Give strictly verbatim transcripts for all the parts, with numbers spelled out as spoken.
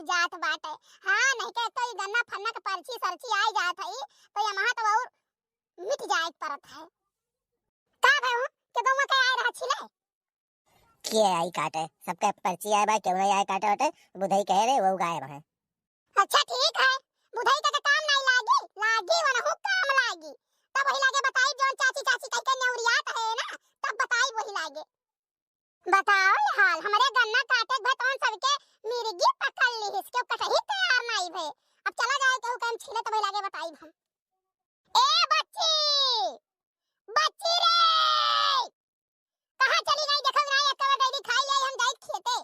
जात बाटे। हाँ, नहीं के तो ई गन्ना फन्ना के पर्ची सर्ची आइ जात है, तो ये महा तो और मिट जाए परत है। का भय हो, के गौवा के आए रहा छिले? के आई काटे, सबके पर्ची आए बा, केहू नहीं आए काटे वाटे, बुधई कहे रहे, वो गायब है। अच्छा ठीक है, बुधई का तो काम नहीं लागी, लागी वनहु काम लागी। तब वही लागे बताई, जौन चाची चाची कह के नेउरियात है ना, तब बताई वही लागे। बताओ ये हाल, हमरे गन्ना काटे के भतौन सबके मिर्गी पकड़ लिहिस, केहू कटही तैयार नाई भे। अब चला जाए केहू कहीं छीले तब लागे बताई हम। ए बच्ची, बच्ची रे, कहाँ चली गई? देखल नाई, एक कवर गई खाई ले, हम जाई खेते।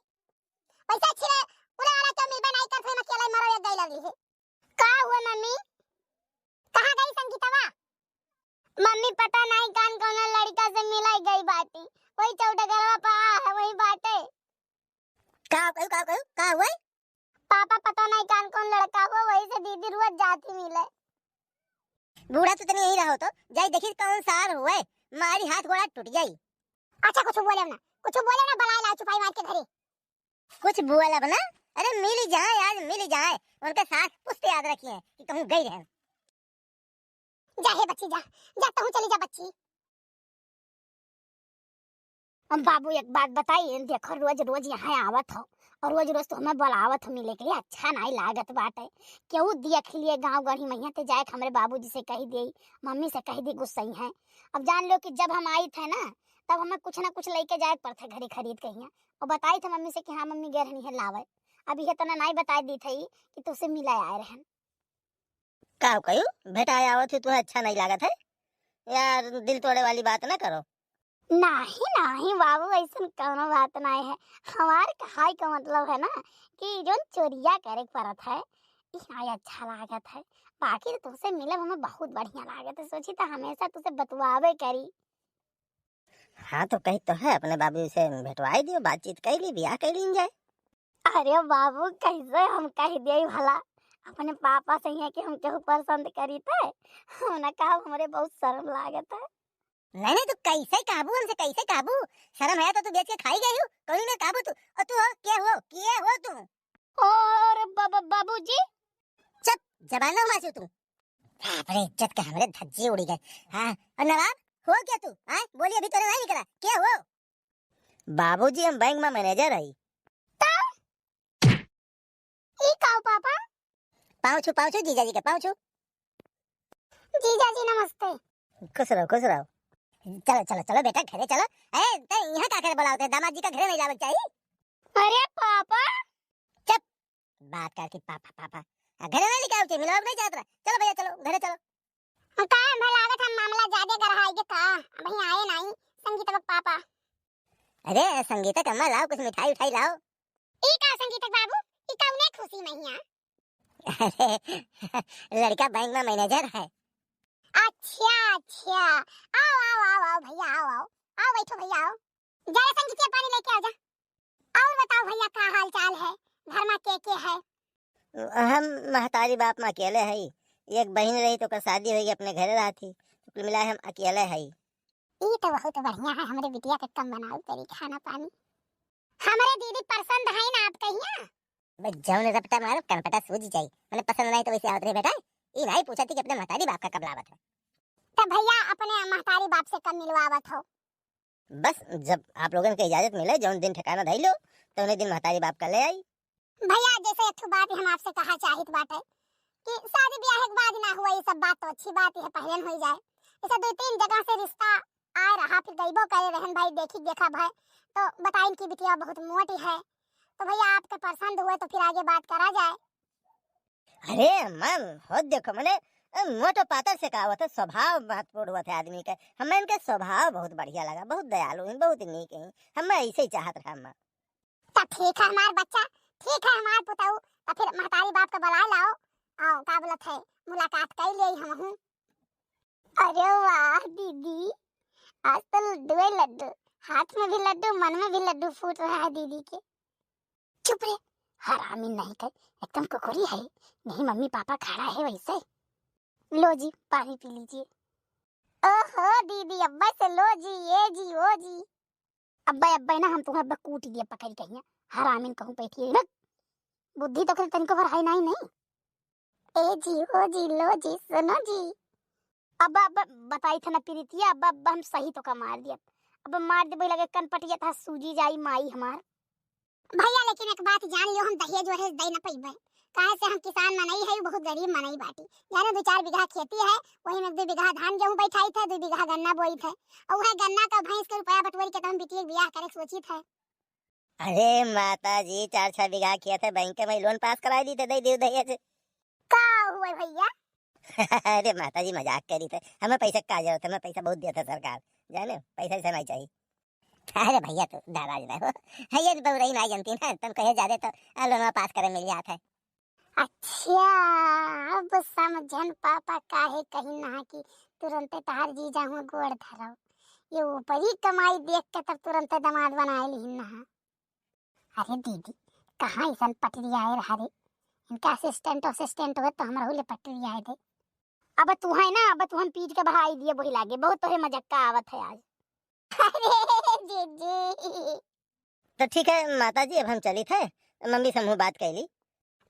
पैसा छिले, उरे वाला तो मिलबे नाई करत है, अकेले मरो एक गई लगी है। का हुआ मम्मी? कहाँ गई संगीतवा? मम्मी, पता नहीं कान कौनो लड़का से मिलाई गई बाटी, वही चौडगरवा पर आ है, वही बाटे। का कहू, का कहू, का हुआ? पापा, पता नहीं कान कौन लड़का हुआ, वही से दीदी रोज जाती मिले। बूढ़ा तो तनी यही रहो तो, जाई देखी कौन सार हुए, मारी हाथ गोड़ा टूट जाई। अच्छा कुछ बोले ना, कुछ बोले ना, बलाए लाओ चुपाई मार के घरे। कुछ बोलब ना? अरे मिल जाए, आज मिल जाए। उनके सास पुस्त याद रखी है कि कहूँ गई रहन। जा हे बच्ची जा, जा तहूँ चली जा बच्ची। अब बाबू एक बात बताई, देखो रोज रोज यहाँ आवत हो और रोज रोज तो हमें बुलावत हो मिले के लिए, अच्छा नहीं लागत बाटे। केहू देख लिए गाँव गढ़ी महिया ते जाए के हमरे बाबूजी से कही दे, मम्मी से कही दे, गुस्सई है। अब जान लो कि जब हम आई थे ना, तब हमें कुछ ना कुछ लेके जाए के पड़ते घरे खरीद के हियाँ। और बताई थे मम्मी से कि हाँ मम्मी गए रहनी है लावे। अब यह तना नहीं बताई दी थी कि तुझसे मिला आए रहन। का कहियो, भेटाए आवत ही तुहे अच्छा नहीं लागत है यार, दिल तोड़े वाली बात ना करो। नाही नाही बाबू, ऐसन कौनो बात नहीं है। हमार कहाई का मतलब है ना कि जोन चोरिया करे के पड़त है, ई नहीं अच्छा लागत है। बाकी तो तुझसे मिलब हमें बहुत बढ़िया लागत है, सोची तो हमेशा तुझसे बतुआवे करी। हाँ, तो कही तो है, अपने बाबू से भेंटवाई दियो, बातचीत कर ली, ब्याह कर लीन जाए। अरे बाबू, कैसे हम कह दिए भला? अपने पापा से ही है कि हम केहू पसंद करी थे, हम ना कहा, हमरे बहुत शर्म लागत है। नहीं, नहीं, तू कैसे कहबू हमसे, कैसे कहबू? शर्म है तो तू बेच के खाई गई हो, कहीं में कहबू तू, और तू हो, के हो, किए हो तू? और बाबा, बाबूजी? चुप, जबान ना घुमासियो तू। बाप रे, इज्जत के हमरे धज्जी उड़ी गए। हाँ, और नवाब, हो क्या तू? हाँ, बोली, अभी तोरे नहीं निकला, क्या हो? बाबूजी, हम बैंक में मैनेजर हई। तो ई का हो पापा? पाँव छू, पाँव छू, जीजा जी के पाँव छू। जीजा जी नमस्ते। खुश रहो, खुश रहो। चलो, चलो, चलो बेटा, घरे चलो। ए, ते यहाँ का करे बुलावते हैं? दामाद जी का घरे नहीं जावे के चाहिए? अरे पापा। चुप, बात करके पापा, पापा। आ, घरे नहीं लेके आओ, मिलावट नहीं चाहत रहा। चलो भैया, चलो, घरे चलो। हम का, हमें लागत हम मामला ज्यादा गहराई के का, अबहीं आए नहीं संगीतवा के पापा। अरे संगीता के अम्मा, लाओ कुछ मिठाई उठाई लाओ। ई का संगीता के बाबू, ई कौने खुशी में हिया? अरे लड़का बैंक में मैनेजर है। अच्छा अच्छा, आओ आओ आओ आओ भैया, आओ आओ आओ, बैठो भैया, आओ। जा रे संगीतिया, पानी लेके आओ जा। और बताओ भैया, का हाल चाल है, घर में के के है? हम महतारी बाप में अकेले हई। एक बहिन रही तो ओकर शादी होई, अपने घरे रहती, तो कुल मिला हम अकेले हई। ई तो बहुत बढ़िया है, हमरे बिटिया के कम बनावे पड़ी खाना पानी। हमरे दीदी पसंद है ना आप कहिया? बस जौन रपटा मारब, कनपटा सूझ जाई। मने पसंद नहीं तो वैसे आवत रहे बेटा। ई नहीं पूछती कि अपने महतारी बाप का कब लावत है। तब भैया अपने महतारी बाप से कब मिलवावत हो? बस जब आप लोगन के इजाजत मिले, जौन दिन ठिकाना धई लो, तौने दिन महतारी बाप का ले आई। भैया जैसे एक ठो बात हम आपसे कहा चाहित बाटे कि शादी ब्याह के बाद ना हुआ, ये सब बात तो अच्छी बात है, पहले न हो जाए। ऐसा दो तीन जगह से रिश्ता आए रहा, फिर गईबो करे रहन भाई, देखी देखा भाई, तो बताइन कि बिटिया बहुत मोटी है, तो भैया आपके पसंद हुए तो फिर आगे बात करा जाए। अरे अम्मा, हो देखो मने, ए, मोटो पातर से का होत है, स्वभाव महत्वपूर्ण होत है आदमी के। हमें इनके स्वभाव बहुत बढ़िया लगा, बहुत दयालु हैं, बहुत नीक हैं। हमें ऐसे ही चाहत रहा अम्मा। तो ठीक है हमार बच्चा, ठीक है हमार पुतऊ, तो फिर महतारी बाप के बुला लाओ, आओ का बोलत है, मुलाकात कर ले हमहू। अरे वाह दीदी, आज तो लड्डू है लड्डू, हाथ में भी लड्डू, मन में भी लड्डू फूट रहा है दीदी के। चुप रे, हरामी नहीं कर, एकदम कुकुरी है, नहीं मम्मी पापा खड़ा है वैसे। लो जी, पानी पी लीजिए। ओहो दीदी, अब्बा से लो जी, ये जी, वो जी। अब्बा, अब्बा ना हम तुम्हें अब्बा कूट दिए पकड़ के हियां, हरामी कहूँ बैठी है, रुक। बुद्धि तो तनिको भर है नहीं, नहीं। ए जी, ओ जी, लो जी, सुनो जी। अब, अब बताई था ना प्रीतिया, अब, अब हम सही तो का मार दिया। अब मार देबे लगे कन पटिया था सूजी जाई माई हमार। भैया, लेकिन एक बात जान लियो, हम दहेज वहेज दे न पइबे, काहे से हम किसान मनई है, बहुत गरीब मनई बाटी। जाने दो चार बीघा खेती है, वही में दो बीघा धान गेहूं बैठाई थे, दो बीघा गन्ना बोई थे, और वह गन्ना का भैंस के रुपया बटोर के तो हम बिटिया के बियाह करे सोची थे। अरे माता जी, चार छह बीघा खेत है, बैंक में लोन पास कराई दी थे, दे दियो दहेज। का हुआ भैया? अरे माता जी, मजाक करी थे, हमें पैसा का जरूरत है, हमें पैसा बहुत दिया था सरकार, जाने पैसा ऐसा नहीं चाहिए। अरे भैया, तू नाराज ना हो, है ये बउरई ना जनती ना, तुम कहे जाते तो लोनवा पास करे मिल जात है। अच्छा, अब समझन पापा काहे कहिन ना कि तुरंते तहार जीजा हुआ गोड़ धरव। ये ऊपरी कमाई देख के तब तुरंते दामाद बनाए लिहिन ना। अरे दीदी, कहाँ ऐसन पटरी आए रहा रे? इनका असिस्टेंट असिस्टेंट हुए तो हमरा हुले पटरी आए दे। अब तू है ना, अब तू हम पीट के बहाई दिए वही लागे, बहुत तोहे मजक्का आवत है आज। अरे जीजी। तो ठीक है माता जी, अब हम चलित है, मम्मी से हमहू बात कैली।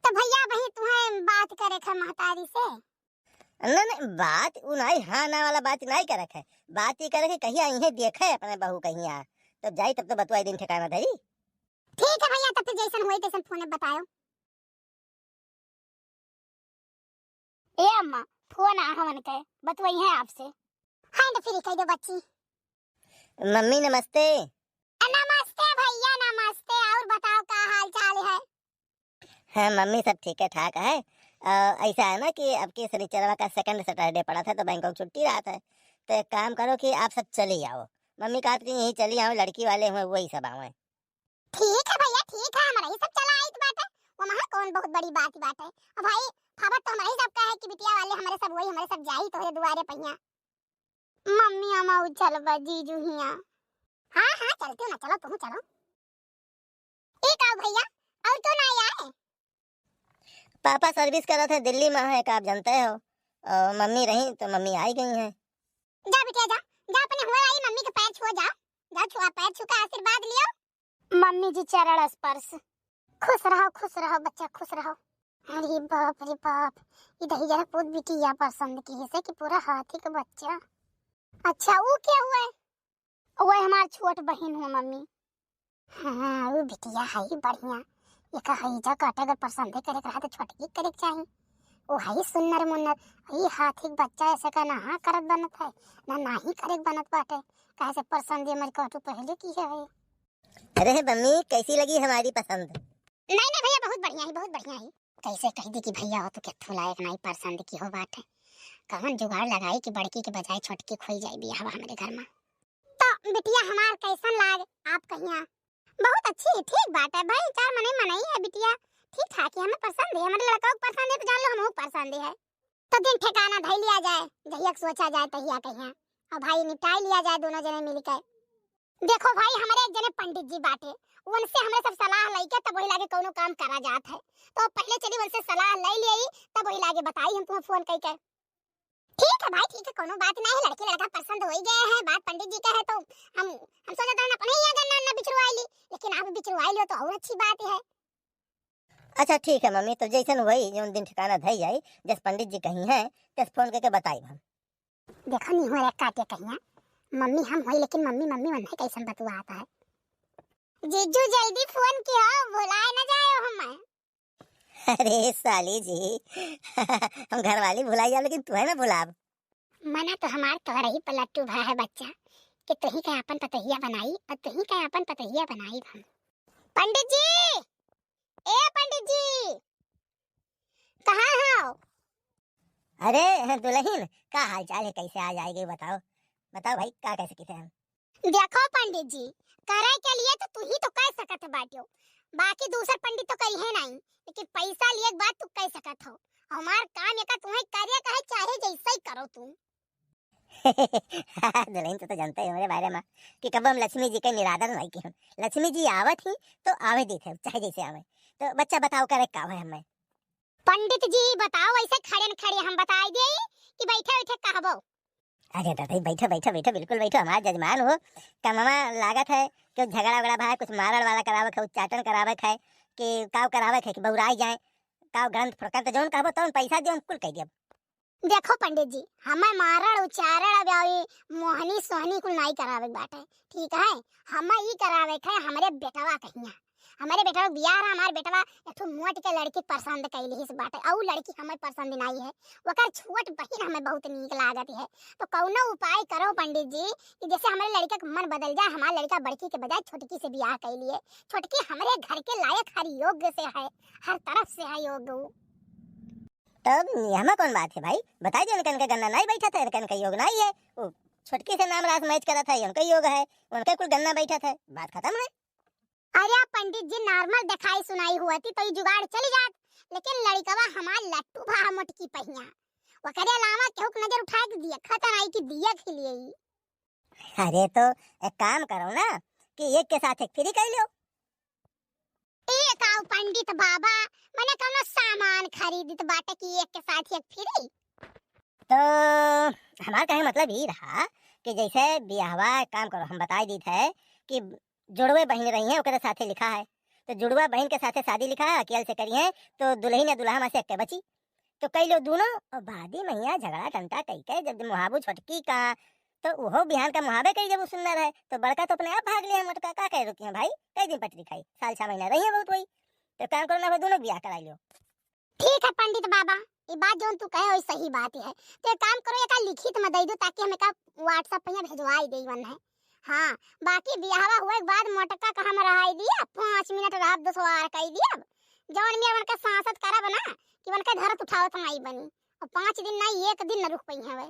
तो भैया, वही तुम्हें बात करे थे महतारी से। नहीं, नहीं, बात उ नहीं, हाँ ना वाला बात नहीं करे थे। बात ये करे कि कहिया इन्हें देखे अपने बहू कहिया, तब जाई, तब तो बतुआई दिन ठिकाना धरी। ठीक है भैया, तब तो जैसन होई तैसन फोन में बतायो। ए अम्मा, फोन आ हमन के, बतुआई है आपसे। Hand free कह दो बच्ची। मम्मी नमस्ते। नमस्ते भैया, नमस्ते। और बताओ, का हाल चाल है? हाँ मम्मी, सब ठीक है ठाक है। अ, ऐसा है ना कि अब के शनिचरवा का second Saturday पड़ा था, तो बैंक की छुट्टी रहत है, तो एक काम करो कि आप सब चली आओ। मम्मी कहत कि यहीं चली आओ, लड़की वाले हुए वही सब आवे। ठीक है भैया, ठीक है, हमरा ही सब चला आइत बाटे। वहाँ कौन बहुत बड़ी बात बाटे। अब भाई, खबर तो हमरा ही सब का है कि बिटिया वाले हमरे सब वही, हमरे सब जाई तोहरे दुआरे पहिया। मम्मी, हम आऊ चलबा जीजू हिया। हाँ, हाँ, चलती हूँ ना, चलो, तुम चलो। एक आओ भैया, और क्यों ना आए? पापा service करत है दिल्ली में है, का आप जानते हो? अ, मम्मी रही तो मम्मी आई गई हैं। जा बिटिया जा, जा अपने हुए वाली मम्मी के पैर छुआ जा, जा छुआ, पैर छू के आशीर्वाद लियो। मम्मी जी चरण स्पर्श। खुश रहो, खुश रहो बच्चा, खुश रहो। अरे बाप रे बाप, ई दही जरा पूत बिटिया पसंद की है से कि पूरा हाथी के बच्चा। अच्छा, वो क्या हुआ है? वो हमार छोट बहिन हुआ मम्मी। हाँ, वो बिटिया है ही बढ़िया। एका हैजा काटे अगर पसंदे करे के रहा तो छोटकी करे के चाही। वो है ही सुन्नर मुन्नर। ई हाथी के बच्चा ऐसे का ना हाँ करत बनत है, ना नाही करे के बनत बाटे। काहे से पसंद ये मर काटू पहले की है। अरे मम्मी, कैसी लगी हमारी पसंद? नहीं, नहीं भैया, बहुत बढ़िया है, बहुत बढ़िया है। कैसे कह दी कि भैया हो तो केथू लायक नहीं पसंद की हो बात है। कवन जुगाड़ लगाई कि बड़की के बजाय छोटकी खोई जाए बियाह हमरे घर में। तो बिटिया हमार कैसन लाग आप कहिया? बहुत अच्छी है, ठीक बात है भाई, चार मने मनई है बिटिया, ठीक ठाक है, हमें पसंद है, हमारे लड़का को पसंद है तो जान लो हमहू पसंद है। तो दिन ठिकाना धई लिया जाए, जहिया के सोचा जाए तहिया कहिया, और भाई निपटाई लिया जाए दोनों जने मिलके। देखो भाई, हमरे एक जने पंडित जी बाटे, उनसे हमरे सब सलाह लइके तब वही लागे कौनो काम करा जात है। तो पहले चली उनसे सलाह ले लिया, तब वही लागे बताई हम तुम्हें फोन करके। ठीक है भाई, ठीक है, कौनो बात नहीं है, लड़की लड़का पसंद हो ही गए हैं, बात पंडित जी का है तो हम हम सोचत रहन अपने ही गन्ना उन्ना बिचरवाई ली, लेकिन आप बिचरवाई लियो तो और अच्छी बात है। अच्छा ठीक है मम्मी, तो जैसन वही जौन दिन ठिकाना धई जाई, जस पंडित जी कही हैं, तस फोन करके बताई हम। देखो निहुआ रे काटे कहिया, मम्मी हम होई लेकिन मम्मी मम्मी मन है कैसन बतुआत है। जीजू जल्दी फोन किया, भुलाए न जाए हमें। अरे साली जी, हम घर वाली भुलाई जाब लेकिन तुहे ना भुलाब। मना तो हमार तोहरे ही पलट्टू भा है बच्चा, कि तुही का अपन पतोहिया बनाई और तुही का अपन पतोहिया बनाई हम। पंडित जी, ए पंडित जी, कहाँ हो? अरे दुल्हन, का हाल चाल है, कैसे आ जाएगी बताओ, बताओ भाई, का कैसे किसे हम? देखो पंडित जी, करे के लिए तो तुही तो कह सकत बाटियो, बाकी दूसर पंडित तो कही है नहीं, लेकिन पैसा लिए के बाद तू कह सकत हो। हमार काम एका तुम्हें करे का है, चाहे जैसे ही करो तुम। दुल्हन, तू तो जानते हो मेरे बारे में कि कब हम लक्ष्मी जी के निरादर नहीं की हम। लक्ष्मी जी आवत ही तो आवे देते हैं, चाहे जैसे आवे। तो बच्चा बताओ, करे का है हमें? पंडित जी बताओ, ऐसे खड़े न खड़े हम बताई दे कि बैठे बैठे कहबो। अरे दादा, बैठो बैठो बैठो, बिल्कुल बैठो, हमारा जजमान हो। कमवा लागत है कि झगड़ा वगड़ा भा कुछ मारड़ वाला करावे है, उच्चाटन करावे है, कि काव करावे के है कि बउराई जाए, काव ग्रंथ प्रकट जौन कहबो तौन पैसा दियो, हम कुल कह दियब। देखो पंडित जी, हमें मारण उच्चारण अब ई मोहनी सोहनी कुल नाई करावे के बाटे, ठीक है? हमें ई करावे के है हमरे बेटवा कहिया, हमरे बेटवा के बियाह रहा, हमार बेटवा एक ठो मोट के लड़की पसंद कैली हिस बाटे, अउ लड़की हमें पसंद नाई है, ओकर छोट बहिन हमें बहुत नीक लागत है। तो कौनो उपाय करो पंडित जी कि जैसे हमरे लड़का के मन बदल जाए, हमार लड़का बड़की के बजाय छोटकी से बियाह कैलिए, छोटकी हमरे घर के लायक हर योग्य से है, हर तरफ से है योग्य उ। तब नियमा कौन बात है भाई? बताई दे, इनका, इनका गन्ना नाई बैठा था, इनका, इनका योग नाई है। वो छोटकी से नाम रास मैच करा था, ये उनका योग है, उनका कुल गन्ना बैठा था, बात खत्म है। अरे पंडित जी, नॉर्मल दिखाई सुनाई हुआ थी तो ये जुगाड़ चली जात, लेकिन लड़कवा हमार लट्टू भा मोटकी पहिया, ओकरे अलावा केहू के नजर उठा के दिया खतन आई कि दिया खिलिए। अरे तो एक काम करो ना कि एक के साथ एक फ्री कर लो। ए काऊ पंडित बाबा, मने कौनो सामान खरीदित बाटे कि एक के साथ एक फ्री? तो हमार कहे मतलब ई रहा कि जैसे बियाहवा, काम करो, हम बताई दीत है कि जुड़वे बहिन रही हैं, ओकरे साथे लिखा है, तो जुड़वा बहिन के साथे शादी लिखा है, अकेल से करी है, तो दुल्हन या दुल्हा में से एक के बची। तो कई लो दोनों, और बादी महिया झगड़ा टंटा कई के जब मुहाबू छोटकी का, तो उहो बिहान का मुहाबे कई जब उ सुनना रहे, तो बड़का तो अपने आप भाग लिया, मोटका का कहे रुकी है भाई, कई दिन पटरी खाई, साल छह महीना रही है बहुत हुई, तो काम करो ना भाई, दोनों बियाह कराई लो। ठीक है पंडित बाबा, ये बात जौन तू कहे वही सही बात है, तो एक काम करो, एका लिखित में दे दो ताकि हम एका WhatsApp पे यहाँ भेजवाई दे वन है। हाँ, बाकी बियाहवा हुए के बाद मोटका का हम रहाई दिया, पाँच मिनट रहब दुसवार कई दिया, जौन में उनका सांसत करब ना कि उनका धरत उठावत नाई बनी, और पाँच दिन नाई एक दिन न रुक पई हवे।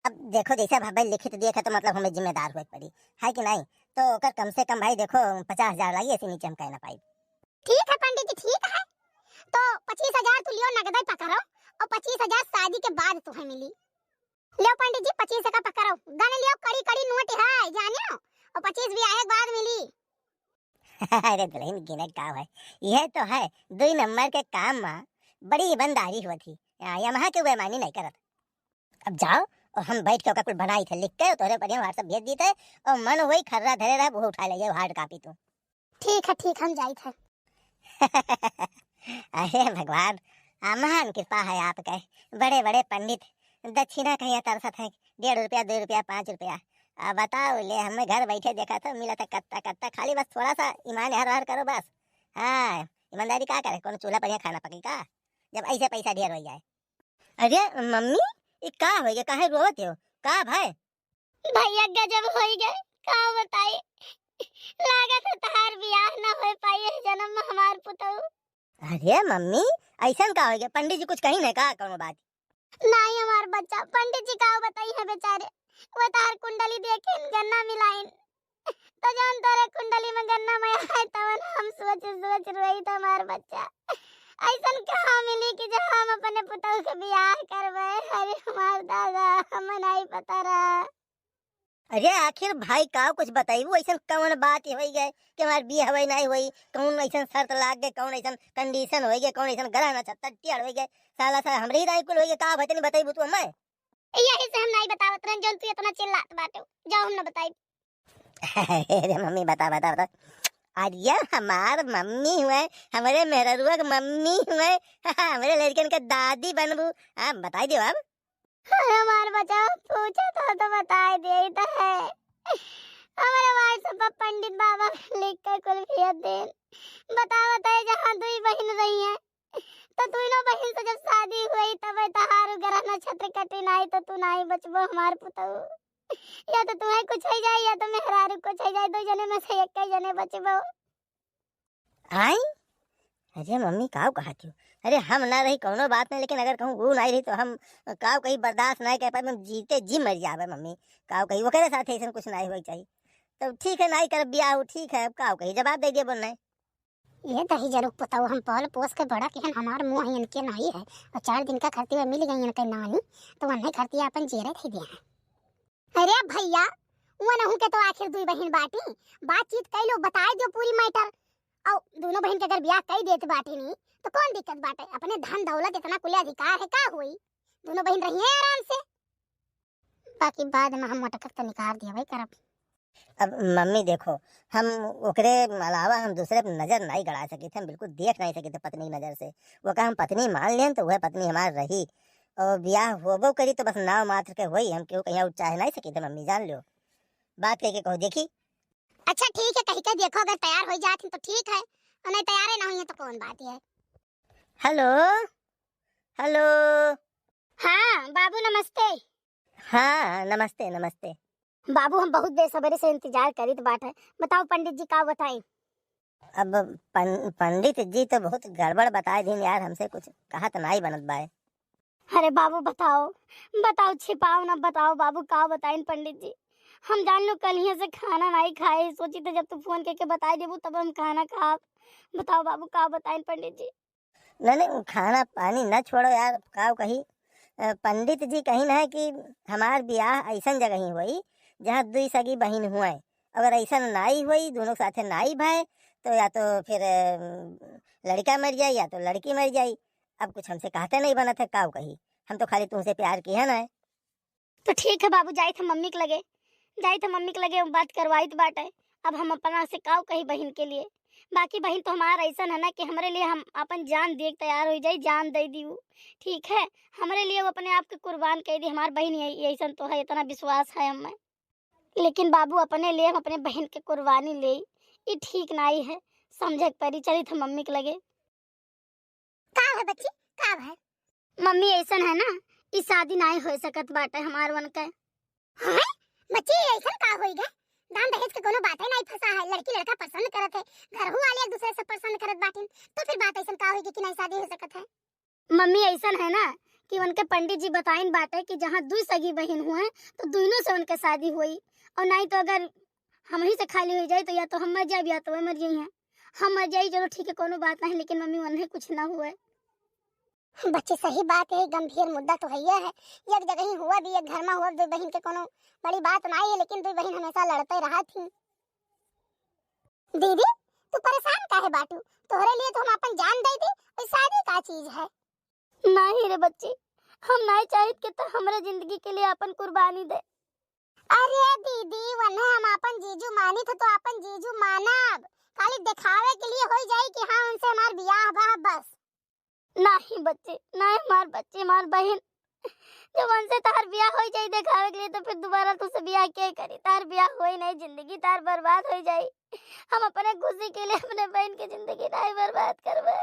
अब देखो, जैसे भाई लिखित दिए थे तो मतलब हमें जिम्मेदार हुए के पड़ी, है कि नहीं? तो ओकर कम से कम भाई देखो पचास हजार लागी, ऐसे नीचे हम कह ना पाई। ठीक है पंडित जी, ठीक है, तो पच्चीस हजार तू लियो नगदे पकड़ो, और पच्चीस हजार शादी के बाद तुम्हें मिली। लियो पंडित जी, पच्चीस का पकड़ो, गन लियो, कड़ी कड़ी नोट है जानियो, और पच्चीस बियाहे के बाद मिली। अरे दुल्हन गिने का है, यह तो है दुई नंबर के काम में बड़ी ईमानदारी हुआ थी, आ, यमहा के बेईमानी नहीं करत। अब जाओ, और हम बैठ के ओका कुल बनाई थे, लिख के तोरे बढ़िया WhatsApp भेज दी थे, और मन वही खर्रा धरे रहे, वो उठा ले hard copy तू। ठीक है, ठीक, हम जाई थे। अरे भगवान, आ, महान कृपा है आपके, बड़े बड़े पंडित दक्षिणा कहिया तरसत है, डेढ़ रुपया, दो रुपया, पाँच रुपया। आ, बताओ ले, हमें घर बैठे देखा था, मिला था कत्ता कत्ता, खाली बस थोड़ा सा ईमान हर हर करो बस। हाँ, ईमानदारी का करे, कौन चूल्हा पर यहाँ खाना पकी का, जब ऐसे पैसा ढेर हो जाए। अरे मम्मी, ई का होइगे, काहे रोवत हो? का भाई? भैया गजब होइगे, का बताई, लागत है तहार बियाह ना हो पाई है जन्म में हमार पुतऊ। अरे मम्मी, ऐसन का होइगे? पंडित जी कुछ कही नहीं का कौनो बात? नहीं हमार बच्चा, पंडित जी का बताई है बेचारे, वो तहार कुंडली देखे गन्ना मिलाइन, तो जौन तोरे कुंडली में गन्ना में आए तवन हम सोच सोच रोई त हमार बच्चा। ऐसन कहाँ मिली कि जो हम अपने पुतहु के बियाह करबे? अरे हमार दादा, हमें नहीं पता रहा। अरे आखिर भाई का कुछ बताइबू, ऐसन कौन बात होई गए कि हमार बियाह होई नहीं होई, कौन ऐसन शर्त लाग गए, कौन ऐसन condition होई गए, कौन ऐसन ग्रह नक्षत्र टेढ़ होई गए, साला सा हमरे ही दाई कुल होई गए, का बतनी बताइबू तू हमें? यही से हम नहीं बतावत रहन जौन तू इतना चिल्लात बाटे, जाओ हम ना बताई। अरे मम्मी, बता, बता, बता। अरे हमार मम्मी हुए, हमरे मेहररुआ के मम्मी हुए, हमरे लड़कन के दादी बनबू। हाँ, बताई दियो अब। अरे हमार बचाओ, पूछा था तो बताई दिए तो है। हमरे WhatsApp पर पंडित बाबा लिख के कुल भेज देन। बतावत है जहाँ दुई बहिन रही हैं, तो दुइनो बहिन से जब शादी हुई तब तहार ग्रह नक्षत्र कटी नाई तो तू नाई बचबो हमार पुतऊ। या तो तुम्हें कुछ हो जाए या तो मेहरारू कुछ हो जाए, दो जने में से एक ही जने बचबो। आई? अरे मम्मी, काव कहा थी? अरे हम ना रही कौनो बात नहीं, लेकिन अगर कहूँ वो नहीं रही तो हम काव कहीं बर्दाश्त नहीं कर पाए, हम जीते जी मर जावे मम्मी। काव कहीं ओकरे साथ ऐसा कुछ नहीं होई चाहिए। तो ठीक है, नहीं कर बियाह, ठीक है, अब काव कहीं जवाब दे दिए बोलना है। ये दही जरूर पुतऊ हम पाल पोस के बड़ा किहन, हमार मुँह इनके नाई है। और चार दिन का खरती में मिल गई इनके नानी, तो वन्ने खरती अपन जेरे दे दिया है। अरे भैया, वो नहू के तो आखिर दुई बहिन बाटी, बातचीत कई लो, बताए दो पूरी matter। और दोनों बहिन के अगर बियाह कई देत बाटी नी, तो कौन दिक्कत बाटे? अपने धन दौलत इतना कुल अधिकार है, का हुई? दोनों बहिन रही हैं आराम से। बाकी बाद में हम मोटका के तो निकाल दिया भाई करब। अब मम्मी देखो, हम ओकरे अलावा हम दूसरे पे नजर नाहीं गड़ा सकित, हम बिल्कुल देख नाहीं सकित पत्नी की नजर से। वो का हम पत्नी मान लेन तो वह पत्नी हमार रही, और ब्याह होबो करी तो बस नाव मात्र के होई, हम केहू कहीं और चाहे नाहीं सकित मम्मी, जान लो। बात कह के कहो देखी। अच्छा ठीक है, कही के देखो, अगर तैयार हो जात हैं तो ठीक है, और नहीं तैयार है ना हुई है तो कौन बात है। हेलो, हेलो। हाँ बाबू नमस्ते। हाँ नमस्ते, नमस्ते। बाबू हम बहुत बेसब्री से इंतजार करित बाटे, बताओ पंडित जी का बताई? अब पं-, पंडित जी तो बहुत गड़बड़ बताए दिन यार, हमसे कुछ कहा तो नाहीं बनत बाय। अरे बाबू बताओ, बताओ, छिपाओ ना, बताओ बाबू, का बताइन पंडित जी? हम जान लो कल हियाँ से खाना नाहीं खाए, सोची तो जब तू फोन करके बताई देबू तब हम खाना खाब। बताओ बाबू, का बताइन पंडित जी? नहीं, नहीं, खाना पानी ना छोड़ो यार, का कही? अ, पंडित जी कही ना कि हमार बियाह ऐसन जगह ही होई, जहाँ दुई सगी बहिन हुए। अगर ऐसन नाई होई, दोनों साथे नाई भय, तो या तो फिर, अ, लड़का मर जाई या तो लड़की मर जाई। अब कुछ हमसे कहते नहीं बनत है, का कही? हम तो खाली तुमसे प्यार की है ना। तो ठीक है बाबू, जाइत हम मम्मी के लगे, जाइत हम मम्मी के लगे, बात करवाइत बाटे। अब हम अपना से काव कही बहिन के लिए, बाकी बहिन तो हमार ऐसन है ना कि हमरे लिए हम अपन जान दिए के तैयार हो जाई, जान दे दी उ, ठीक है, हमरे लिए वो अपने आप के कुर्बान कर दी। हमार बहिन यही, ऐसन तो है, इतना विश्वास है हमें। लेकिन बाबू अपने लिए हम अपने बहिन के कुर्बानी ले, ई ठीक नाई है, समझे के परी। चलित हम मम्मी के लगे। का है बच्ची, का है? मम्मी ऐसन है ना, ई शादी नाई हो सकत बाटे हमार वन के। हैं? बच्ची ऐसन का होई गए? दान दहेज के कोनो बाते नाई फंसा है, लड़की लड़का पसंद करत है, घरहू वाले एक दूसरे से पसंद करत बाटिन, तो फिर बात ऐसन का होई गई कि नाई शादी हो सकत है? मम्मी ऐसन है ना कि उनके पंडित जी बताइन बाटे कि जहाँ दुई सगी बहिन हुए तो दोनों से उनके शादी हुई, और नाई तो अगर हम ही से खाली हो जाए तो या तो हम मर जाए या तो वह मर जाई हैं। हम मर जाई, चलो ठीक है, कोनो बात नहीं, लेकिन मम्मी उन्हें कुछ ना हुए। बच्ची सही बात है, गंभीर मुद्दा तो है ही है। एक जगह ही हुआ भी, एक घर में हुआ, दुई बहिन के कोनो बड़ी बात ना है, लेकिन दुई बहिन हमेशा लड़ते रहा थी। दीदी, तू परेशान काहे बाटू? तोहरे लिए तो हम अपन जान दे दी, और शादी का चीज है? नहीं रे बच्ची, हम नहीं चाहित कि तू हमरे जिंदगी के लिए अपन कुर्बानी दे। अरे दीदी, वन्हे हम अपन जीजू मानित है तो अपन जीजू मानब, खाली दिखावे के लिए हो जाई कि हाँ उनसे हमार बियाह बा बस। नहीं बच्ची, नहीं हमार बच्ची, हमार बहिन, जब उनसे तार बियाह हो जाई दिखावे के लिए तो फिर दोबारा तुझसे बियाह के करी? तार बियाह होई नहीं, जिंदगी तार बर्बाद हो जाई। हम अपने खुशी के लिए अपने बहिन की जिंदगी नहीं बर्बाद करबे।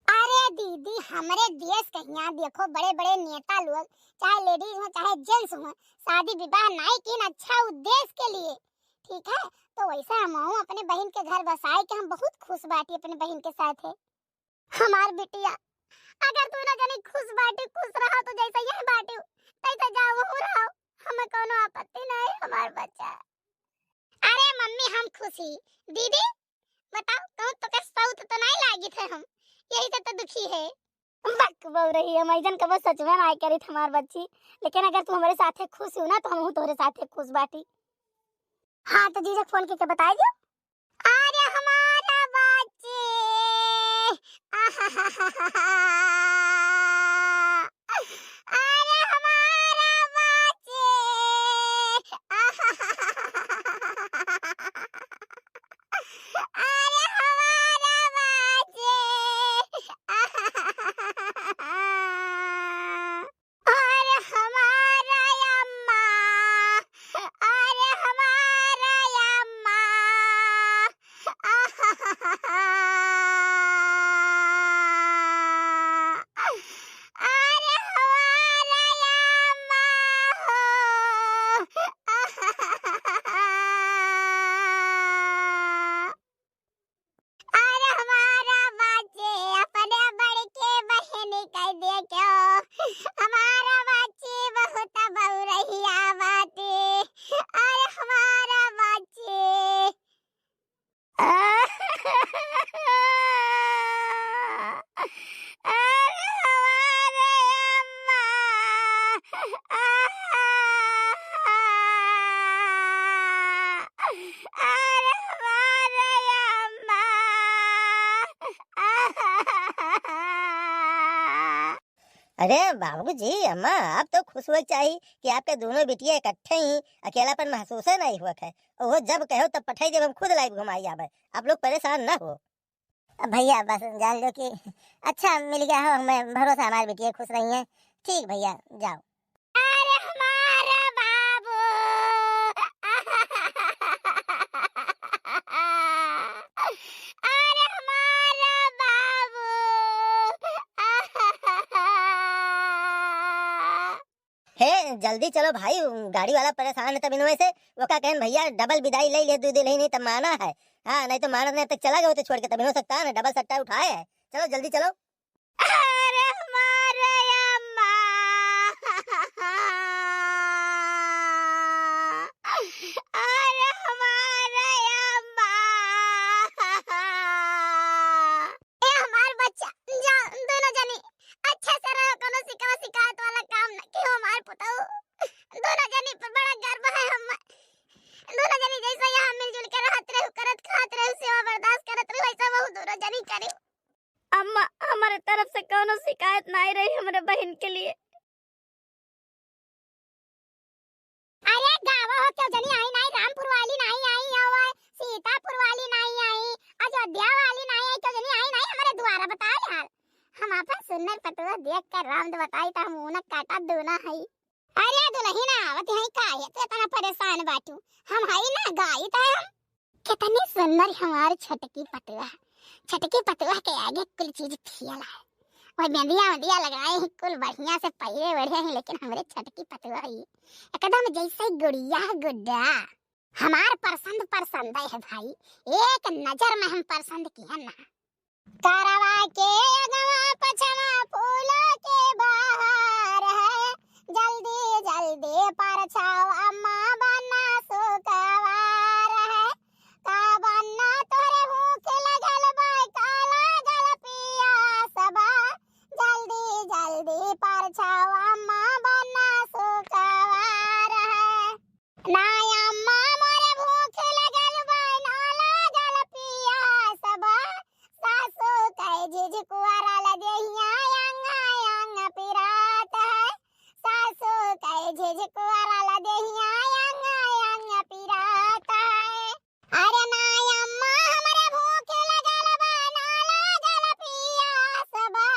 अरे दीदी, हमरे देश के हियाँ देखो, बड़े बड़े नेता लोग, चाहे लेडीज हो चाहे जेंट्स हो, शादी विवाह नाई कीन अच्छा उद्देश्य के लिए, ठीक है? तो वैसे हमहू अपने बहिन के घर बसाए के हम बहुत खुश बाटी अपने बहिन के साथ है। हमार बिटिया, अगर तू ना जनी खुश बाटी, खुश रहो तो जैसे यह बाटी तैसे जाओ रहो, हमें कोनो आपत्ति नहीं, हमार बच्चा। अरे मम्मी हम खुश ही। दीदी बताओ, कहूँ तो के सौत तो नहीं लागित है हम, यही से तो दुखी है। बक बउरही, हम ऐसन कबो सचवे नाय करित हमार बच्ची, लेकिन अगर तू हमरे साथे खुश हो ना तो हमहू तोहरे साथे खुश बाटी। हाँ तो जीजा फोन के, के बताई दियो। अरे हमारा बच्ची, अरे हमारा बच्ची, अरे हमारा बच्ची, अरे हमारा अम्मा, अरे हमारा अम्मा। अरे बाबूजी, अम्मा, आप तो खुश होए के चाही कि आपके दोनों बिटिया इकट्ठे ही, अकेलापन महसूस ही नहीं हुआ है। वो जब कहो तब पठाई देब, हम खुद लाइब घुमाई आवे। आप लोग परेशान ना हो। अब भैया बस जान लो कि अच्छा मिल गया हो, हमें भरोसा हमारी बिटिया खुश रही है। ठीक भैया, जाओ। अरे हमारा बाबू, अरे हमारा बाबू। हे, जल्दी चलो भाई, गाड़ी वाला परेशान है तब इनमें से। वो का कहन भैया, डबल विदाई ले ले, दो दिन ही नहीं तब माना है। हाँ, नहीं तो मानत नहीं तक चला गया तो छोड़ के, तब इन्हों सकता है ना डबल सट्टा उठाए है। चलो जल्दी चलो। अरे हमारे अम्मा, अरे हमारे अम्मा। ए हमार बच्चा, जा दोनों जनी अच्छे से रहो, कोनो शिकवा शिकायत वाला काम न किहो हमार पुतऊ। दोनों जनी पर बड़ा गर्व है हम। दोनों जनी जैसे यहाँ मिलजुल के रहत रहू, करत खात रहू, सेवा बर्दाश्त करत रहू, ऐसा वहू दोनों जनी करू। अम्मा, हमारे तरफ से कोनो शिकायत नहीं रही हमारे बहन के लिए। अरे गावा हो, क्यों जनी आई नहीं, रामपुर वाली नहीं आई, और सीतापुर वाली नहीं आई, अयोध्या वाली नहीं आई, क्यों जनी आई नहीं हमारे द्वारा, बताओ हाल। हम अपन सुन्नर पटुआ देख कर राम बताई तो हम उनक काटा दूना है। अरे दुल्हन आवत है का है, तू इतना परेशान बाटू? हम हई ना, गाइत है हम। कितनी सुंदर हमार छोटकी पतुआ। छोटकी पतुआ के आगे कुल चीज फेल है। वह बिंदिया उंदिया लगाए हैं, कुल बढ़िया से पहिरे ओढ़े हैं, लेकिन हमरे छोटकी पतुआ ही एकदम जैसे गुड़िया गुड्डा। हमार पसंद पसंद है भाई, एक नजर में हम पसंद किया ना। करवा के अगवा पछवा फूलों के बहार है, जल्दी जल्दी परछाव अम्मा बना सुकवार है। का बन्ना तोरे भूख लगल बा, का लागल पियास बा, जल्दी जल्दी परछाव अम्मा बन्ना सुकवार है। ना अम्मा मोरे भूख लगल बा, ना लागल पियास बा, सासू कहे झिझकुआरा लदेहिया अंग अंग पिरात है, सासू कहे झिझकुआरा लदेहिया अंग अंग पिरात है। अरे ना अम्मा, हमरे भूख लगल बा, ना लागल पियास बा।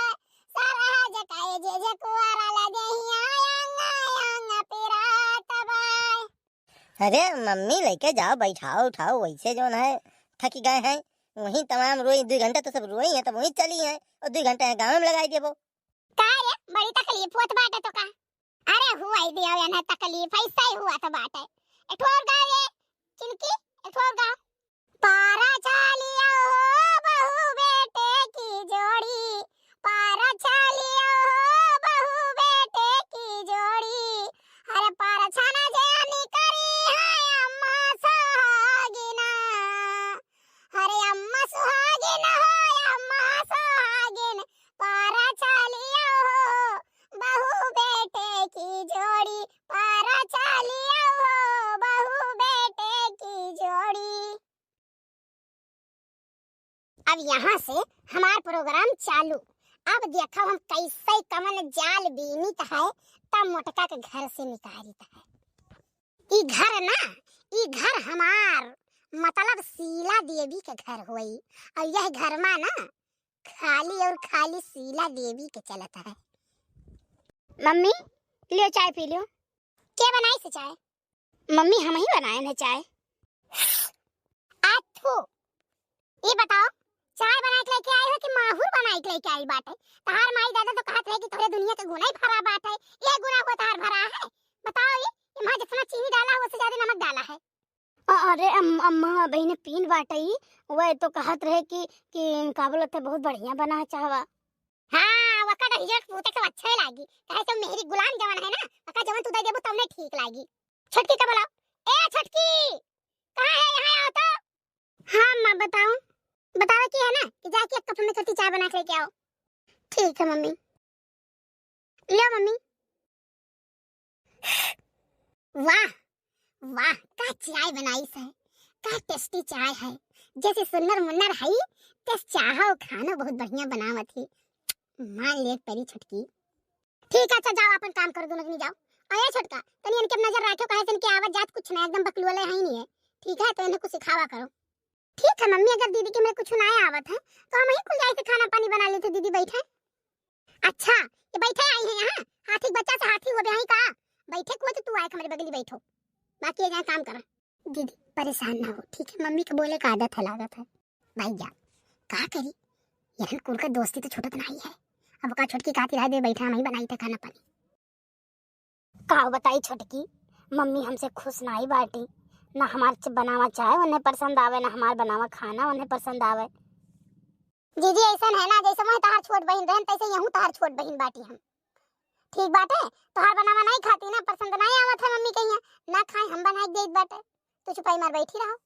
सरहज कहे झिझकुआरा लदेहिया अंग अंग पिरात बा। अरे मम्मी, लेके जाओ, बैठाओ, उठाओ, वैसे जौन है, थकी गए हैं, वहीं तमाम रोई, दुइ घंटा तो सब रोई हैं, तब वहीं चली हैं, और दुइ घंटा है गाँव में लगाई देबो। का रे, बड़ी तकलीफ होत बाटे तो का? अरे हुआ ही दिया, या ना तकलीफ, ऐसा ही हुआ तो बाटे। एक ठो और गाओ रे, चिनकी, एक ठो और गाओ। पारा छालिया हो बहू बेटे की जोड़ी, पारा छालिया हो बहू बेटे की जोड़ी। अरे पारा छाना जे निकरी है अम्मा सुहागिना, अरे अम्मा सुहागिन हो, अम्मा सुहागिन, पारा छालिया हो, बहू बेटे की जोड़ी, पारा छालिया हो, बहू बेटे की जोड़ी। अब यहाँ से हमार प्रोग्राम चालू। अब देखो हम कैसे कवन जाल बीनित है, तब मोटका के घर से निकालित है। ई घर ना, ई घर हमार, मतलब शीला देवी के घर होई। और यह घर मा ना खाली और खाली शीला देवी के चलत है। मम्मी, लियो चाय पी लियो। के बनाई से चाय? मम्मी, हम ही बनाए हैं चाय। आ थू, ई बताओ, चाय बनाए के लेके आई हो कि माहुर बनाए के लेके आई बाटे? तहार माई दादा तो कहत रहे कि तोहरे दुनिया के गुना ही भरा बाटे, ये गुना हो तहार भरा है? बताओ ये, ये माँ जितना चीनी डाला हो, उससे ज्यादा नमक डाला है। अ-, अरे अम-, अम्मा, बहिने पीन बाटे, वह तो कहत रहे कि, कि का बोलत है, बहुत बढ़िया बना है चाहवा। हाँ, वका दहिजर पूते के अच्छे लागी, काहे से मेरी गुलाम जवन है ना, वका जवन तू दे देबू तब नहीं ठीक लागी। छोटकी का बुलाओ। ए छोटकी, कहाँ है? यहाँ आओ तो। हाँ माँ, बताओ। बतावे की है ना कि जाके एक कप में छोटी चाय बना के लेके आओ। ठीक है मम्मी। लो मम्मी। वाह, वाह, का चाय बनाई है, का टेस्टी चाय है। जैसे सुन्नर मुन्नर है, तेस चाहो खानो बहुत बढ़िया बनावत ही। मान ले परी छोटकी। ठीक है, अच्छा जाओ, अपन काम करो, दोनों जनी जाओ। और ए छोटका, तनी इनके नजर रखो, काहे से इनके आवत जात कुछ ना, एकदम बकलुअले है ही नहीं है। ठीक है, तो इन्हें कुछ सिखावा करो। ठीक है मम्मी, अगर दीदी के मेरे कुछ ना आवत है तो हम ही कुल जाए से खाना पानी बना लेते। दीदी बैठे। अच्छा, ये बैठे आई है यहाँ, हाथी के बच्चा से हाथी हो गया है का? बैठे को तो तू आए हमरे बगली बैठो, बाकी ये जाए काम करा। दीदी परेशान ना हो, ठीक है? मम्मी के बोले का आदत है, लागत है। भाई जान, का करी, यहन कुल का दोस्ती तो छूटत नहीं है। अब का छोटकी काती रह दे, बैठा हम ही बनाई थे खाना पानी। का बताई छोटकी, मम्मी हमसे खुश नाई बाटी, ना हमार च-, बनावा चाय उन्हें पसंद आवे, ना हमार बनावा खाना उन्हें पसंद आवे। जीजी ऐसन है ना, जैसे मैं तहार छोट बहिन रहन, तैसे यहू तहार छोट बहिन बाटी हम। ठीक बाटे, तोहार बनावा नहीं खाती ना, पसंद नहीं आवत है मम्मी के यहाँ, ना खाए हम बना के देत बाटे, तू चुपाई मार बैठी रहो।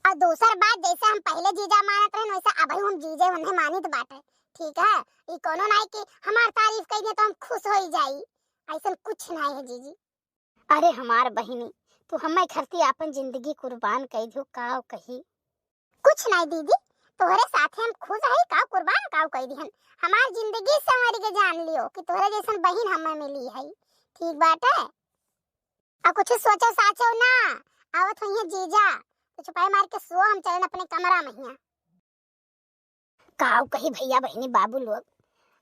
और दूसर बात, जैसे हम पहले जीजा मानत रहन, वैसे अबही हम जीजे उन्हें मानित बाटे। ठीक है, ई कोनो नाई कि हमार तारीफ कई दे तो हम खुश होई जाई, ऐसन कुछ नाई है जीजी। अरे हमार बहिनी, तू हमें खरती आपन जिंदगी कुर्बान कई दियो, का कही? कुछ नाई दीदी, तोहरे साथे हम खुश हई, का कुर्बान का कई दिहन। हमार जिंदगी संवर के जान लियो कि तोहरे जैसन बहिन हमें मिली है। ठीक बाटे, आ कुछ सोचो साचो ना, आवत होइहे जीजा, तो चुपाई मार के सो, हम चलन अपने कमरा में हिया। काऊ कही भैया बहिनी बाबू लोग,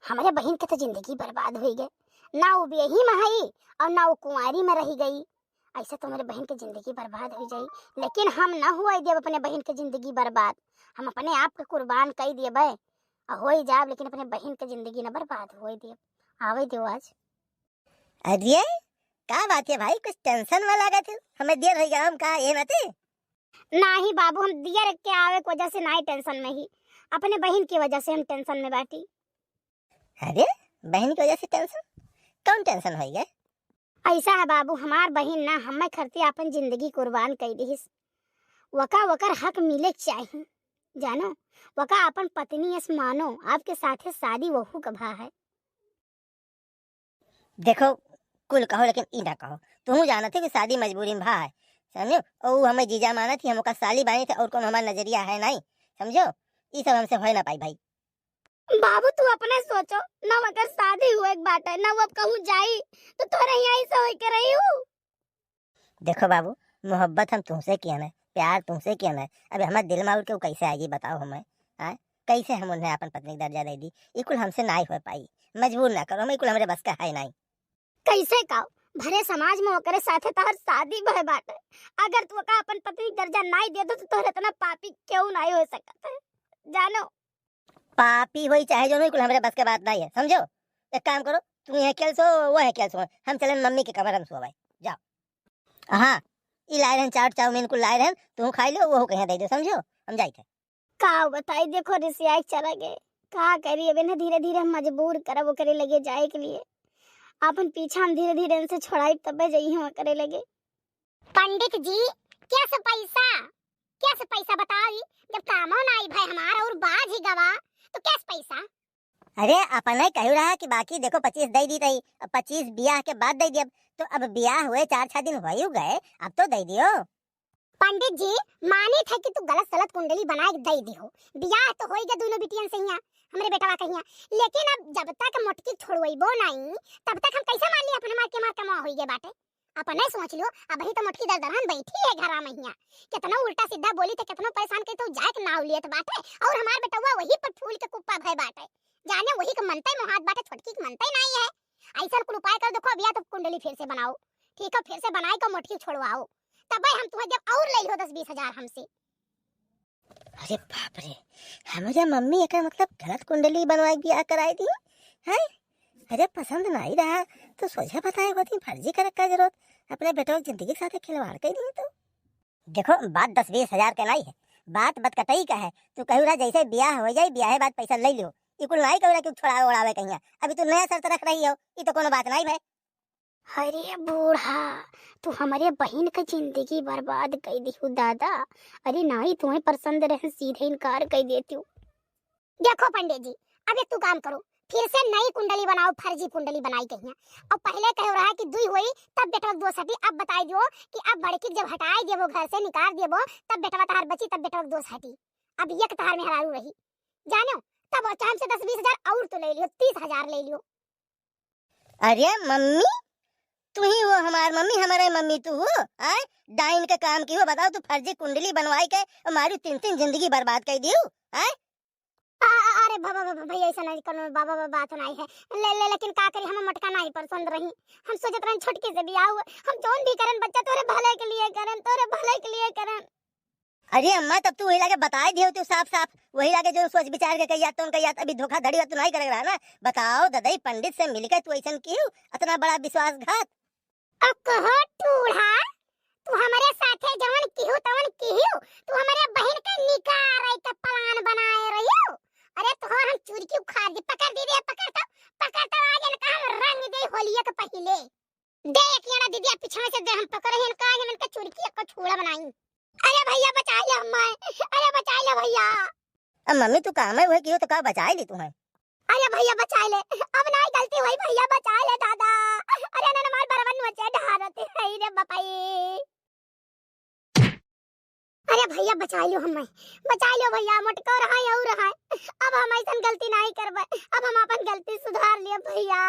हमरे बहिन के तो जिंदगी बर्बाद हुई गए, ना वो बियही में हई और ना वो कुंवारी में रही गई। ऐसे तो हमरे बहिन के जिंदगी बर्बाद हुई जाई, लेकिन हम ना हुआ देब अपने बहिन के जिंदगी बर्बाद। हम अपने आप के कुर्बान कई देबे और होई जाब, लेकिन अपने बहिन के जिंदगी ना बर्बाद होई देब। आवे देव आज। अरे, का बात है भाई, कुछ टेंशन में लागत है? हमें देर हो गया, हम कहा ये मते? नाही बाबू, हम दियर के आवे के वजह से नाही टेंशन में ही, अपने बहिन की वजह से हम टेंशन में बाटी। अरे, बहिन की वजह से टेंशन? कौन टेंशन होई गए? ऐसा है बाबू, हमार बहिन ना हमें खरती आपन जिंदगी कुर्बान कई दिहिस। वका वकर हक मिले के चाही, जानो, वका आपन पत्नी अस मानो, आपके साथे शादी वहू का भा है। देखो, कुल कहो लेकिन ई ना कहो, तुहू जानत हो कि शादी मजबूरी में भा है, समझो? और ऊ हमें जीजा मानत ही, हम ओकर साली बानी थे, और कौन हमार नजरिया है नहीं, समझो? ई सब हमसे होए ना पाई भाई। बाबू तू अपने सोचो, ना ओकर शादी हुए के बाटे, ना वो अब कहूँ जाई, तो तोहरे यहाँ ऐसे होई के रही हूँ। देखो बाबू, मोहब्बत हम तुमसे किया ना, प्यार तुमसे किया ना, अब हमारे दिल में और केहू कैसे आएगी बताओ हमें? हाँ, कैसे हम उन्हें अपन पत्नी का दर्जा दे दी? ई कुल हमसे नाई हो पाई, मजबूर ना करो, हम ई कुल हमरे बस का है नाई। कैसे का भरे समाज में ओकरे साथे तहर शादी भय बाटे, अगर तू ओका अपन पत्नी का दर्जा नाई दे दो तो तोहरे इतना पापी क्यों नाई हो सकत है, जानो? पापी होई चाहे जो होई, कुल हमरे बस के बात नाई है, समझो? एक काम करो, तू यहाँ खेल सो, वो यहाँ खेल सो, हम चले मम्मी के कमरा में सोवाई, जाओ। हाँ, ई लाए रहन चाट चाउमीन कुल लाए रहन, तू खाई लो, वो कहीं दे दो, समझो? हम जाई थे। का बताई, देखो रिसिया के चला गए, का करी, अब इन्हें धीरे धीरे हम मजबूर करब ओकरे लगे जाए के लिए, अपन पीछा हम धीरे धीरे इनसे छोड़ाई तबे जाई हम ओकरे लगे। पंडित जी, कैसे पैसा, कैसे पैसा बताई, जब कामो नाई भाई हमारा और बाज ही गवा, तो कैसे पैसा? अरे, अपने कहू रहा कि बाकी देखो पच्चीस दे दी तई, अब पच्चीस बियाह के बाद दे दियब, तो अब बियाह हुए चार छह दिन हो ही गए, अब तो दे दियो। पंडित जी, मानित है कि तू गलत सलत कुंडली बनाए के दे दियो, बियाह तो होई गए दोनों बिटियन से हियां, हमरे बेटवा के हियां, लेकिन अब जब तक मोटकी छोड़वैबो नहीं, तब तक हम कैसे मान ली अपन हमार के हमार कमा होई गए बाटे। अपने सोच लियो, अबही तो मोटकी दरदरहन बैठी है घरा में हियां, कितनो उल्टा सीधा बोली तो कितनो परेशान करी तो जाए के नाव लियत बाटे, और हमार बेटवा वही पर फूल के कुप्पा भय बाटे। जाने वही के मनते मोहात बाटे, छोटकी के मनते नहीं है। ऐसा कुल उपाय कर देखो, अब या तो कुंडली फिर से बनाओ, ठीक है, फिर से बनाए के मोटकी छोड़वाओ, तबे हम तुम्हें जब और ले लियो दस बीस हजार हमसे। अरे बाप रे, हमारे मम्मी एकर मतलब गलत कुंडली बनवा के बियाह कराए दी, हैं? अरे पसंद नहीं रहा तो सोझे बताए होती, फर्जी करे का जरूरत, अपने बेटवा की जिंदगी के साथ खिलवाड़ कर दी तो। देखो, बात दस बीस हजार के नहीं है, बात बतकटई का है। तू कहू रहा जैसे बियाह हो जाए, बियाह बाद पैसा ले लियो, ई कुल नहीं कहू रहा कि छोड़ावे ओड़ावे कहीं, अभी तू नया शर्त रख रही हो, ई तो कोनो बात नहीं भाई। अरे बूढ़ा, तू हमरे बहिन के जिंदगी बर्बाद कर दिहू दादा। अरे नाई तुम्हें पसंद रहे, सीधे इनकार कर देती हूँ। देखो पंडित जी, अब एक तू काम करो, फिर से नई कुंडली बनाओ, फर्जी कुंडली बनाई कहीं। और पहले कहो रहा कि दुई हुई तब बेटवा के दोष हटी, अब बताई दियो कि अब बड़की जब हटाई देबो घर से, निकाल देबो, तब बेटवा तहार बची, तब बेटवा के दोष हटी। अब एक तहार मेहरारू रही, जानो, तब चाहे हमसे दस बीस हजार और तो ले लियो, तीस हजार ले लियो। अरे मम्मी, तू ही हो हमार मम्मी, हमारे मम्मी तू हो, आय? डाइन के काम किहो, बताओ, तू फर्जी कुंडली बनवाई के हमारी तीन तीन जिंदगी बर्बाद कर दियो, आय? आ, आ, अरे बाबा, बाबा, भैया, ऐसा नहीं करो, बाबा, बाबा, बात नहीं है। ले, ले, लेकिन का करी, हम मोटका नहीं पसंद रही। हम सोचत रहन छोटकी से बियाह हुआ, हम जौन भी करन बच्चा तोरे भले के लिए करन, तोरे भले के लिए करन। अरे अम्मा, तब तू वही लागे बताए दियो तू साफ साफ, वही लागे जो सोच विचार के कहिया, तो कहिया, अभी धोखाधड़ी तो नहीं करे रहा ना। बताओ ददई, पंडित से मिलके तू ऐसन कियो, इतना बड़ा विश्वासघात। अब कहो टूढ़ा, तू हमरे साथे जवन किहू तवन किहू, तू हमरे बहिन के निकारे के प्लान बनाए रहियो। अरे तोहर हम चुरकी उखाड़ दी, पकड़ दीदी, पकड़ तो, पकड़ तो आज इनका हम रंग दे होलिया के पहिले। दे एक एड़ा दीदी, पीछे से दे, हम पकड़े हैं इनका, आज हम इनका चुरकी एक छूड़ा बनाई। अरे भैया बचाइ ले हमें, अरे बचाइ ले भैया। अब मम्मी तू काम है वह कियो तो का बचाइ ली तू है। अरे भैया बचाइ ले, अब नाहीं गलती हुई भैया बचाइ ले दादा। अरे ना हमार बरवन नोचे ढारत है रे बपाई। अरे भैया बचाइ लो हमें, बचाइ लो भैया, मोटको रहा है, और रहा है। अब हम ऐसन गलती नाहीं करबे, अब हम अपन गलती सुधार लिए भैया।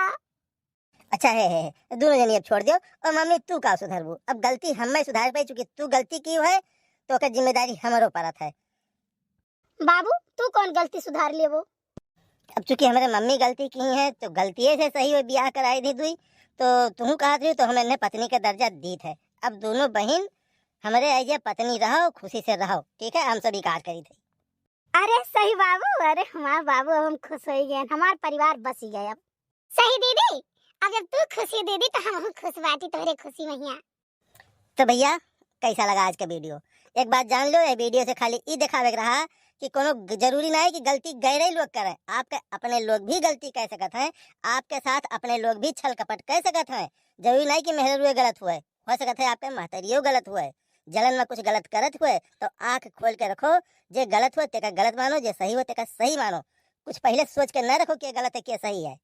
अच्छा है, है, है, दोनों जनी अब छोड़ दियो। और मम्मी तू का सुधरबू, अब गलती हमें सुधार पाई, चूंकि तू गलती कियो है तो ओकर जिम्मेदारी हमरो परत है। बाबू तू कौन गलती सुधार लेबो? अब चूंकि हमरे मम्मी गलती किही है तो गलतिये से सही हुए बियाह कराई दी दुई, तो तुहू कहत रही तो हम इन्हें पत्नी के दर्जा दीत है। अब दोनों बहिन हमरे ऐजे पत्नी रहो, खुशी से रहो, ठीक है, हम सब इकार करी थे। अरे सही बाबू, अरे हमार बाबू, अब हम खुश होइ गए, हमार परिवार बस गए अब। सही दीदी, अब जब तू खुशी दीदी तो हम खुश बाटी तोहरे खुशी में हिया। तो भैया कैसा लगा आज का वीडियो? एक बात जान लो, ये वीडियो से खाली ई दिखावे के रहा कि कोनो ग-, जरूरी ना है कि गलती गैरे लोग करें, आपके अपने लोग भी गलती कर सकत हैं, आपके साथ अपने लोग भी छल कपट कर सकत हैं। जरूरी ना है कि मेहररुए गलत हुए, हो सकत है आपके महतरियो गलत हुए, जलन में कुछ गलत करत हुए, तो आँख खोल के रखो, जे गलत हुए तेका गलत मानो, जे सही हुए तेका सही मानो। कुछ पहले सोच के न रखो के गलत है के सही है।